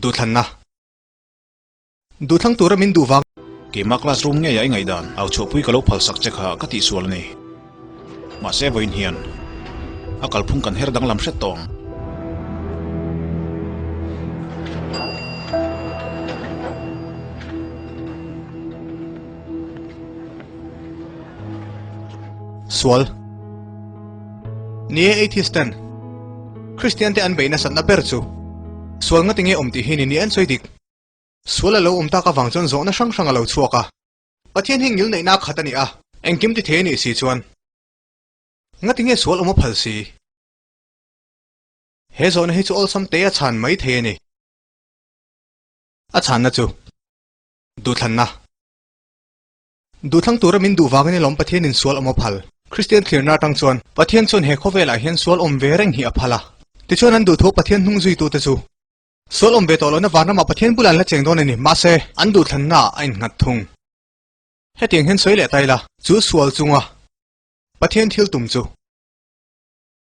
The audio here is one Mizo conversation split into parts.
Duhthlanna. Duhthlang tura min duh vang. Keimah classroom ngeiah i ngaihdan au chhuahpui ka lo phalsak che kha ka tihsual a ni. Mahse vawiin hian a kalphung kan her danglam hret tawh ang. Sual. Ni e atheist ten Kristian te an beih nasatna ber chu sual ngati nge awm tih hi ni ni an sawi dik. Sual a lo awm tak avang chuan zawhna hrang hrang a lo chhuak a. Pathian hi ngil neihna a khat a ni a, engkim ti thei a nih si chuan ngati nge sual awm a phal si? He zawhna hi chu awlsam te a chhan mai thei a ni. A chhanna chu duhthlanna. Duhthlang tura min duh vangin alawm Pathianin sual awm a phal. Kristian thlirna atang chuan Pathian chuan he khawvelah hian sual awm ve reng hi a phal a. Tichuan an duhthu Pathian hnung zuitute chu sual awm ve tawh lohna vanramah Pathian bulah an la cheng dawn a ni. Mahse, an duhthlannaah a innghat thung. Hetiang hian sawi leh ta ila, chu sual chunga Pathian thil tum chu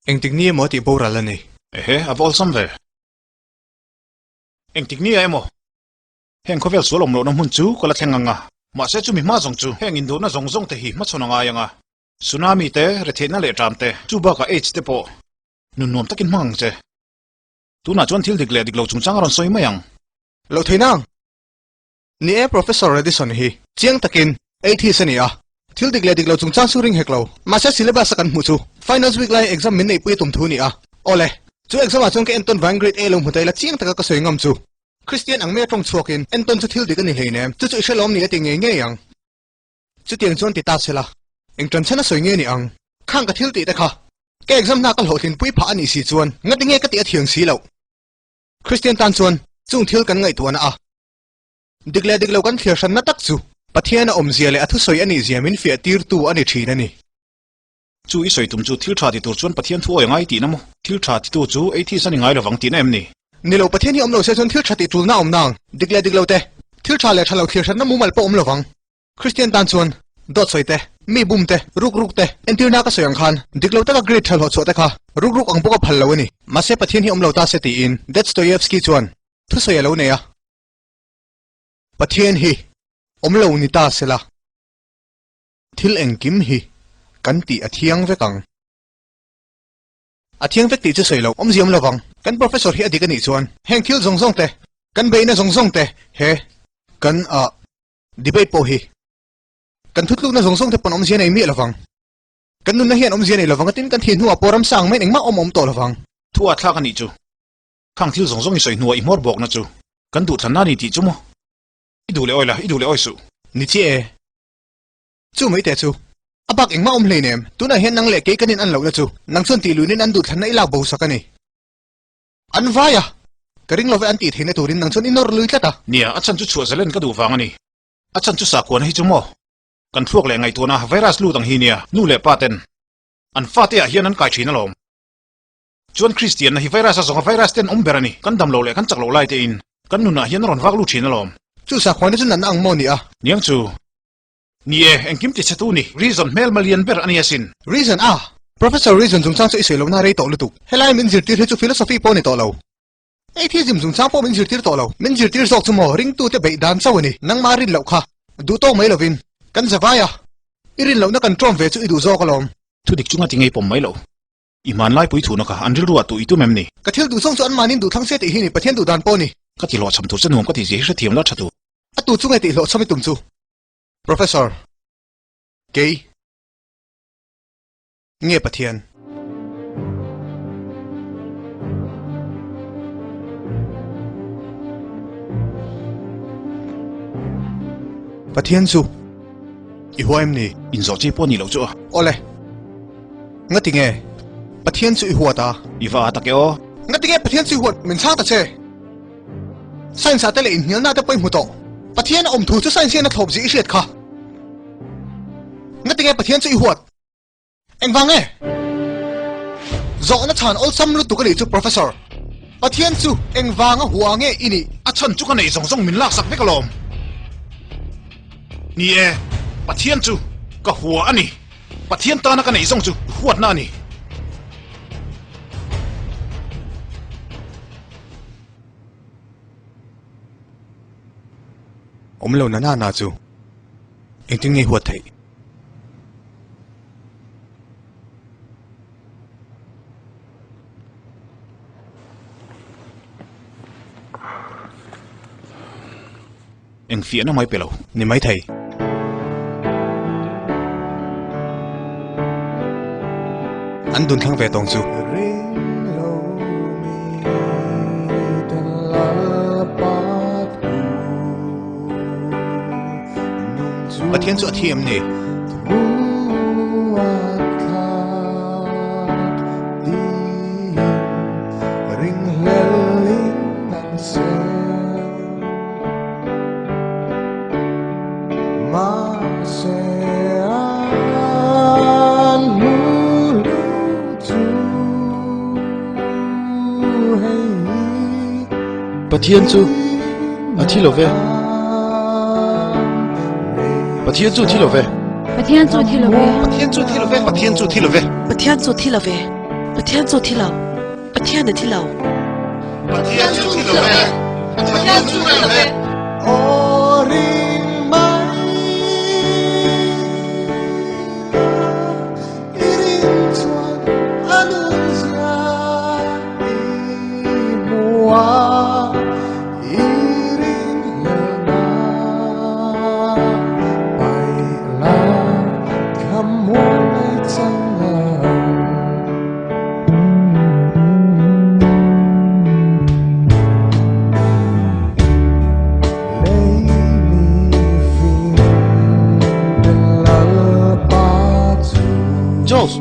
engtik ni emaw tih boral a ni. Ehe, a va awlsam ve. Engtik ni ah emaw? Heng khawvel sual awm lohna hmun chu ka la thleng ang a. Mahse chumi hma zawng chu heng indawhna zawng zawng te hi hmachhawn a ngai ang a. Tsunami te, retheihna leh ṭam te, chu bakah aids te pawh nun nuam takin hmang ang che. Tunah chuan thil dik leh dik lo chungchang a rawn sawi mai ang. Lo thei nang. Ni e, Professor Redison hi chiang takin atheist a ni a. Thil dik leh dik lo chungchang chu ring hek lo. Mahse syllabus a kan hmuh chu finals week lai exam min neihpui a tum thu a ni a. Awle, chu exam ah chuan ka entawn vangin grade A lo hmu ta ila chiang taka ka sawi ngam chu. Kristian ang mai a tawng chhuakin entawn chu thil dik a ni hleinem, chu chu i hrelawm ni a ti ngei ngei ang. Chutiang chuan ti ta se la, eng tan chhan a sawi nge ni ang? Khang ka thil tih te kha ka exam hna ka hlawhtlinpui phah a nih si chuan ngati nge ka tih a thiang si loh? Kristian tan chuan chung thil kan ngaihtuahna a dik leh dik lo kan thlir hranna tak chu Pathian a awmzia leh a thusawi a nihzia min fiah tirtu a ni thin a ni. Chu i sawi tum chu thil tha ti tur chuan Pathian thu awi ngai tihna maw? Thil tha titu chu atheist a ni ngai lovang tihna em ni? Ni lo, Pathian hi awm lo se chuan thil tha tih tulna a awm nang. Dik leh dik lo te, thil tha leh tha lo thlir hranna mumal pawh awm lovang. Kristian tan chuan dawt sawi te, mi bum te, ruk ruk te, entirna ka sawi ang khan dik lo taka grade tha hlawh chhuah te kha ruk ruk ang bawk a phal lo a ni. Mahse Pathian hi awm lo ta se tiin Detstoyevsky chuan thusawi a lo nei a. Pathian hi awm lo ni ta sela. Thil engkim hi kan tih a thiang vek ang. A thiang vek tih chu sawi loh awmzia awm lovang. Kan professor hi a dik a nih chuan heng thil zawng zawng te, kan beihna zawng zawng te, he kan ah debate pawh hi kan thutlukna zawng zawng te pawn awmzia nei miah lovang. Kan nunna hian awmzia nei lovang atin kan thih hnuah pawh ramsa ang maiin engmah awm a awm tawh lovang. Thu a thlak a nih chu. Khang thil zawng zawng i sawi hnuah i hmawr bawkna chu kan duhthlanna a ni tih chu maw? I duh leh awi la, i duh leh awi suh. Ni chiah e. Chu mai teh chu. A bak engmah awm hleinem, tunah hian nang leh kei kan in an lohna chu nang chuan tih luinin an duhthlanna i lak bo sak a ni. An vai a, ka ring love an tih theihna turin nang chuan i nawr lui tlat a. Nia, a chhan chu chhuah zalen ka duh vang a ni. A chhan chu sakhuana hi chu maw? Kan thluak leh ngaihtuahna virus lut ang hi nia, nu leh pa ten an fate ah hian an kai thin alawm. Chuan Kristianna hi virus a zawnga virus ten awm ber a ni. Kan dam loh leh kan chak loh lai te in kan nunah hian a rawn vak lut thin alawm. Chu sakhuana chu natna ang maw ni a? Niang chu. Ni e, engkim ti chhe tu ni. Reason hmel malian ber a ni asin. Reason a? Professor Reason chungchang chu i sawi lohna rei tawh lutuk. Helai min zirtir hi chu philosophy pawh a ni tawh lo. Atheism chungchang pawh min zirtir tawh lo. Min zirtir zawk chu maw ringtute beih dan chauh a ni. Nangmah rin loh kha duh tawk mai lovin kan zavai a, i rin lohna kan ṭawm ve chu i duh zawk alawm. Thudik chunga ti ngei pawm mai lo. I hmanlai pui thuna kha an rilru ah tuh i tum em ni? Ka thil duh zawng chu anmahniin duh thlang se tih hi ni Pathian duh dan pawh a ni. Ka ti hlawhchham tur che nuam ka tih zia hi hrethiam la tha tur. A tu chu nge tih hlawhchham i tum chu? Professor, Kei nge Pathian? Pathian chu i hua em ni? Inzawh chi pawh ni loh chu a. Awle. Ngati nge Pathian chu i huat a? I va a tak e aw. Ngati nge Pathian chu i huat? Min chhang ta che. Science ah te leh inhnialna te pawh i hmu tawh. Pathian a awm thu chu science hian a thlawp zih i hriat kha. Ngati nge Pathian chu i huat? Engvang nge? Zawhna chhan awlsam lutuk a nih chu Professor. Pathian chu engvanga hua nge i nih? A chhan chu ka neih zawng zawng min laksak vek alawm. Ni e, Pathian chu ka hua a ni. Pathian tana ka neih zawng chu huatna a ni. Awm lo na na na chu engtin nge huat theih? Eng fiahna mai pe lo ni mai thei. An dun thlang ve tawng chu. Pathian chu a thi em ni? Pathian chu a thi lo ve. Pathian chu thi lo ve. Pathian chu thi lo ve. Pathian chu thi lo ve. Pathian chu thi lo ve. Pathian chu thi lo ve. Pathian chu thi lo. Pathian a thi lo. Pathian chu thi lo ve. Pathian chu thi lo ve. Jos!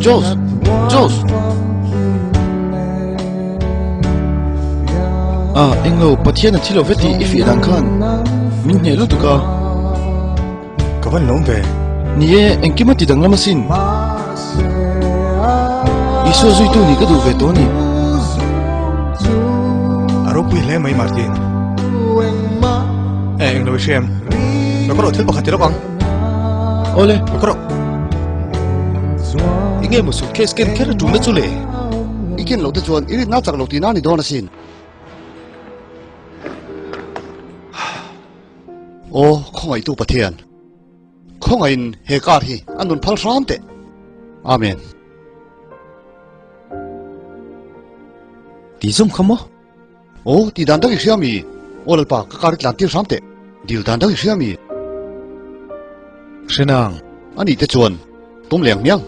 Jos! Jos! Ah, englo Pathian a thi lo ve tih i fiah dan khan min hneh lutuk a. Ka van lawm ve. Ni e, engkim a ti danglam asin. Isua zuitu nih ka duh ve tawh a ni. A ropui hle mai Martin. E, englo i hria em? Ka rawh thil pakhat ti lawk ang. Awle. Ka rawh. Enge maw suitcase ken kher a ṭulna chu le? I ken loh te chuan i rinna chak lo tihna a ni dawn asin. Aw, khawngaihtu Pathian, khawngaihin he kar hi a nun phal hram teh. Amen. Ti zawm kha maw? Aw, ti dan dang i hria mi? Aw Lalpa, ka kar i tlan tir hram teh. Dil dan dang i hria mi? Hre nang. Anih te chuan tum leng hmiang.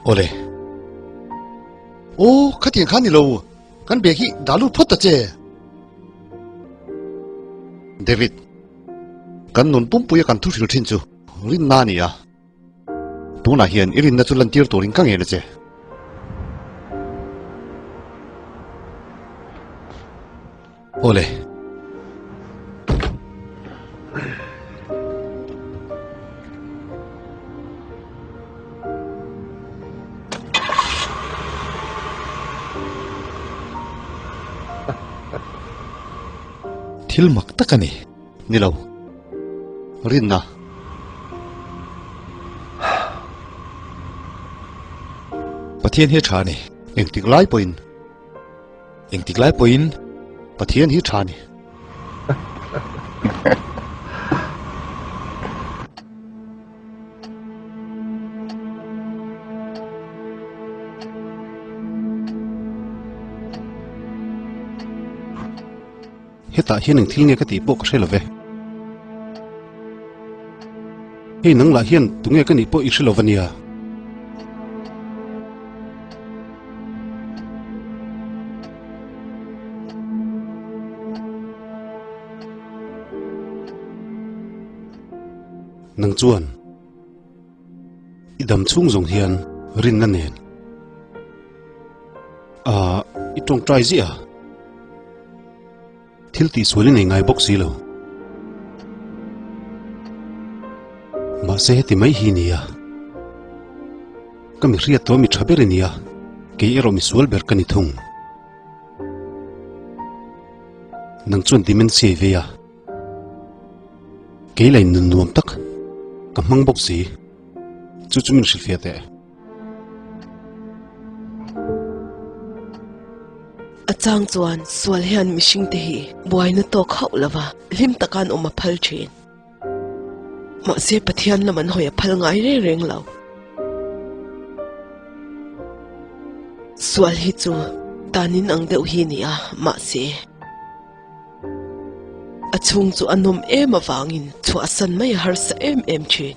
Awle. Aw, khatiang kha ni lo. Kan bag hi dah lut phawt ta che. David, kan nun pumpui a kan thu hril thin chu rinna a ni a. Tunah hian i rinna chu lantir turin ka ngen a che. Awle. Thil mak tak a ni. Ni lo. Rinna. Pathian hi a tha a ni. Engtik lai pawhin. Engtik lai pawhin Pathian hi tha ni. Hetah hian eng thil nge ka tih pawh ka hre lo ve. Hei nang lah hian tunge ka nih pawh i hre lo va nia. Nang chuan i dam chhung zawng hian rinna nen a i tawngtai ziah a. Thil tihsual i nei ngai bawk si lo. Mahse heti mai hi nia. Ka mi hriat tawh mi tha ber i nia, kei erawh mi sual ber ka ni thung. Nang chuan dementia i vei a, kei lain nun nuam tak ka hmang bawk si. Chu chu min hrilhfiah teh. A chang chuan sual hian mihringte hi buaina tawk hauh lova hlim taka an awm a phal thin. Mahse Pathian lam an hawi a phal ngai reng reng lo. Sual hi chu tanin ang deuh hi ni a, mahse a chhung chu a nawm em avangin chhuahsan mai a harsa em em thin.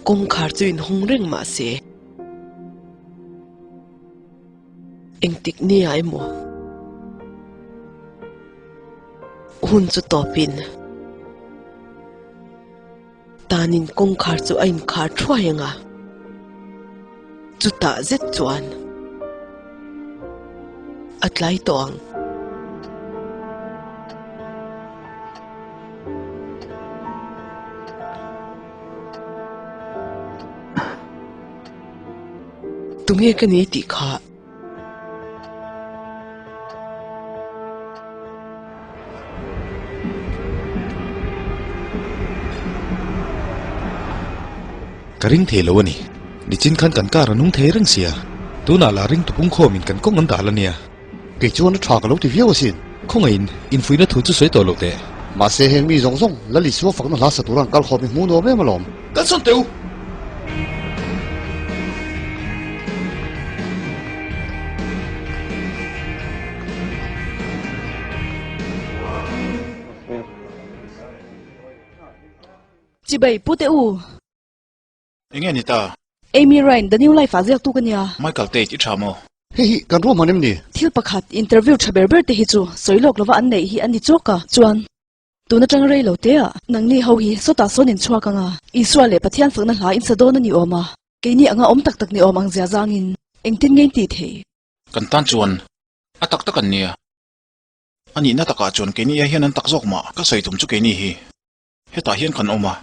Kawngkhar chu inhawng reng mahse Engtik nia emaw hun chu tawpin tanin kawngkhar chu a inkhar thuai ang a, chutah zet chuan a tlai tawh ang. Tunge ka ni tih kha. Ka ring thei lo a ni. Nichin khan kan car a nung thei reng sia. Tunah lah ring tupung khawmin kan kawng an dal a nia. Kei chuan a tha ka lo ti viau asin. Khawngaihin, infuihna thu chu sawi tawh lo teh. Mahse heng mi zawng zawng Lal Isua fakna hla sa tura an kal khawm hi hmuh nuam em alawm. Kan sawn teh u! Chibai pu teh u. Enge ni ta? Amy Ryan, The New Life ah ziaktu ka nia. Michael Tate, i tha maw? Hei hi kan ruahman em ni? Thil pakhat, interview tha ber ber te hi chu sawi lawk lova an neih hi a ni chawk a. Chuan, tun atang rei lo te ah, nangni ho hi sawtah sawn in chhuak ang a, Isua leh Pathian fakna hla in sa dawn a ni awm a, keini anga awm tak tak ni awm ang zia zangin engtin nge in tih thei? Kan tan chuan a tak tak an nia. A nihna takah chuan keini ai hian an tak zawk mah, ka sawi tum chu keini hi hetah hian kan awm a.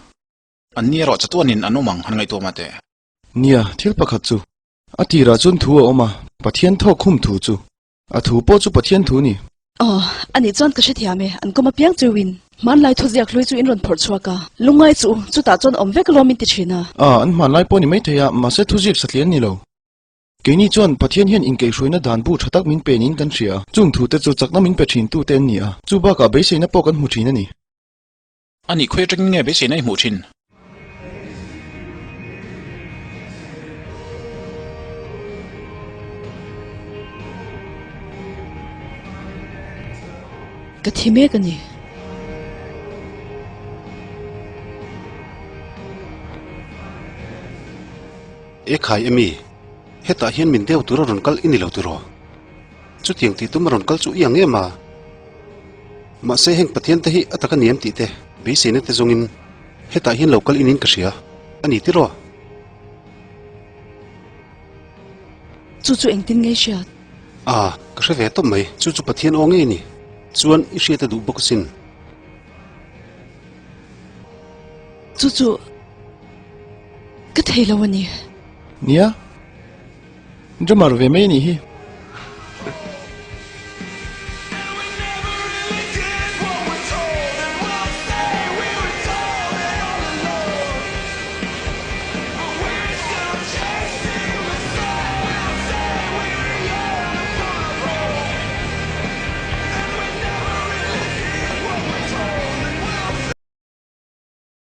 An ni erawh chatuanin an awm ang han ngaihtuah mah teh. Nia, thil pakhat chu. A tirah chuan thu a awm a, Pathian thawk khum thu chu. A thu pawh chu Pathian thu ni. Aw, anih chuan ka hrethiam e, an kawm apiang cheuin. Hmanlai thuziak hlui chu in rawn phawrh chhuak a, lungngai chu chutah chuan awm vek alawm in ti thin a. A, an hmanlai pawh ni maithei a, mahse thuziak satliah an ni lo. Keini chuan Pathian hian inkaihhruaina dan bu tha tak min pe niin kan hria a, chung thute chu chakna min pe thintute an ni a, chu bakah beiseina pawh kan hmu thin a ni. A nih khawi atangin nge beiseina i hmuh thin? Ka thi mek a ni. E khai emi, hetah hian min deu tura rawn kal i ni lo tiraw? Chutiang tih tum a rawn kal chu i ang em a? Mahse heng Pathian te hi a tak a ni em tih te beiseina te zawngin hetah hian lo kal inin ka hria a ni tiraw? Chu chu engtin nge i hriat? A, ka hre ve tawp mai, chu chu Pathian aw ngei a ni. Chuan i hriat a duh bawk asin. Chu chu ka thei lo a ni. Nia, drummer ve mai a nih hi.